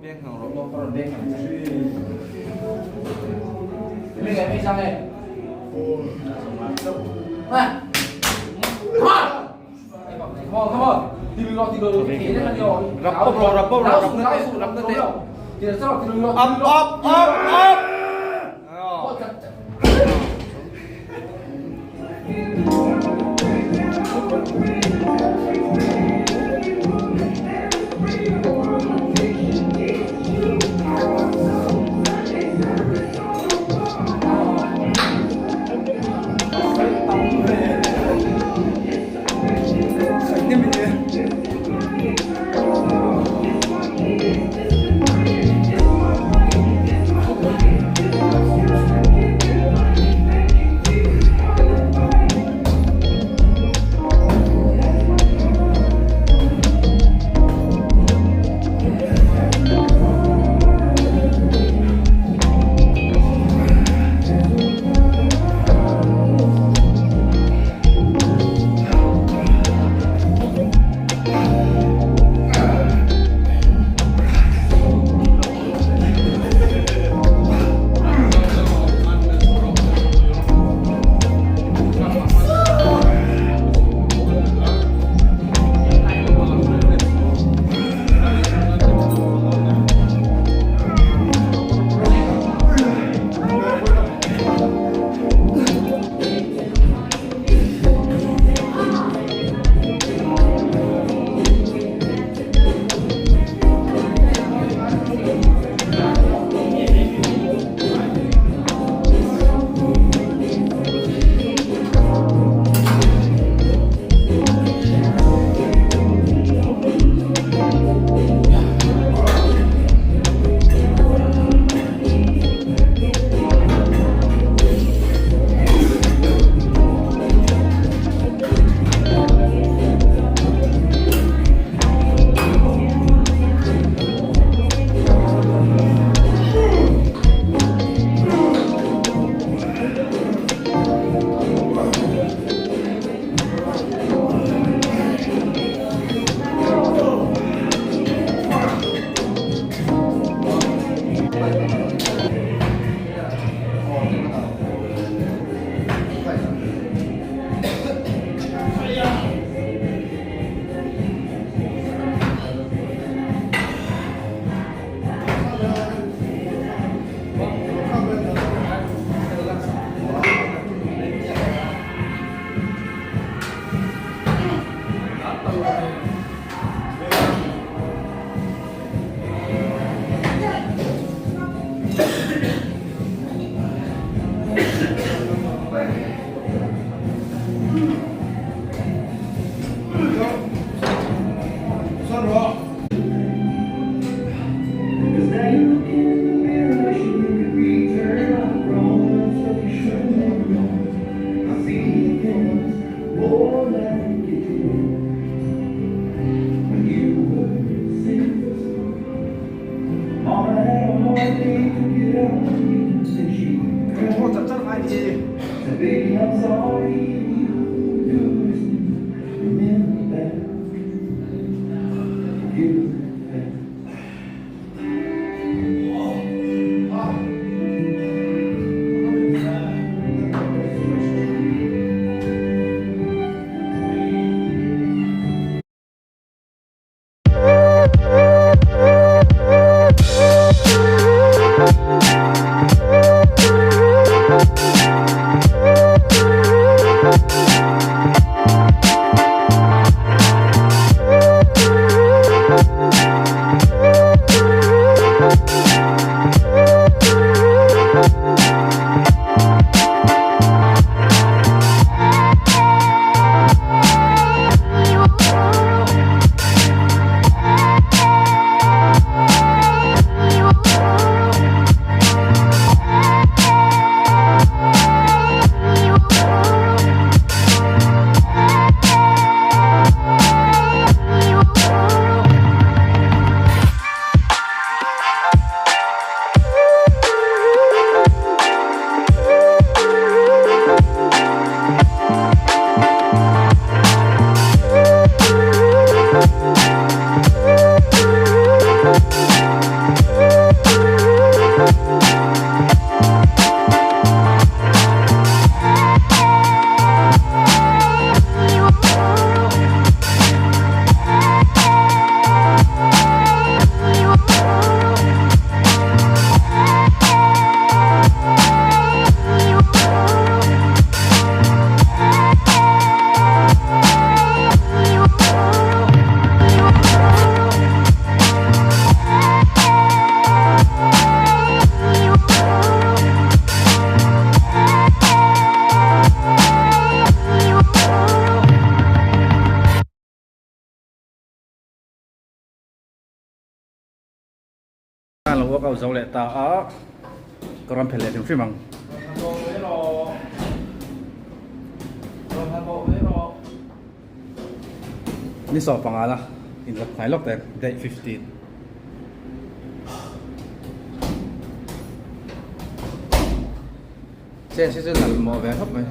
Beng hang rawh. Ka rawn beng hang che. Beng em sang e. Come on! Come on, come on. Rap pop rawh, rap pop rawh, rap na teh, rap na teh. Up, up, up, up! Thaw char char ngai ni. Lo workout zo leh ta a, ka rawn phelh leh hrim hrim ang. Ni sawm panga la inzawt hnai lawk teh day 15. Chen si chu nalh mawh ve khawp mai.